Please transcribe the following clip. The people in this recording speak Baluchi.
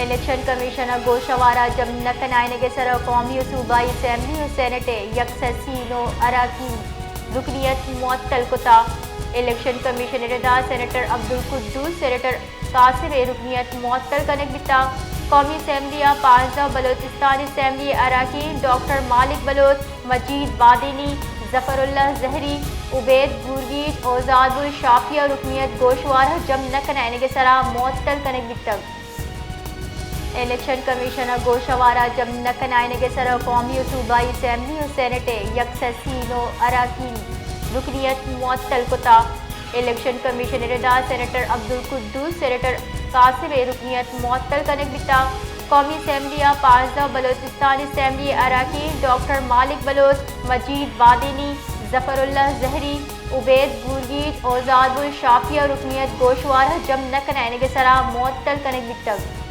الیکشن کمیشن ءَ گوشوار ءَ جم نہ کنائینگ ءِ سرا قومی و صوبائی اسمبلی و سینیٹ ءِ یک سد سی نو اراکین رکنیت معطل کتا۔ الیکشن کمیشن ءِ ردا سینیٹر عبدالقدوس، سینیٹر قاسم ءِ رکنیت معطل کنگ بیتا۔ قومی اسمبلی ءِ پانزدہ، بلوچستان اسمبلی ءِ اراکین ڈاکٹر مالک بلوچ، مجید بادینی، ظفر اللہ زہری، عبید گورگیج، اوزاد الشافیہ رکنیت گوشوار ءَ جم نہ کنائینگ ءِ سرا معطل کنگ بیتگ۔ الیکشن کمیشن ءَ گوشوار ءَ جم نہ کنائینگ ءِ سرا قومی و صوبائی اسمبلی و سینیٹ ءِ یک سد سی نو اراکین رکنیت معطل کتا۔ الیکشن کمیشن ءِ ردا سینیٹر عبدالقدوس، سینیٹر قاسم ءِ رکنیت معطل کنگ بیتا۔ قومی اسمبلی ءِ پانزدہ، بلوچستان اسمبلی ءِ اراکین ڈاکٹر مالک بلوچ، مجید بادینی، ظفر اللہ زہری، عبید گورگیج، اوزاد الشافیہ رکنیت گوشوار ءَ جم نہ کنائینگ ءِ سرا معطل کنگ بیتگ۔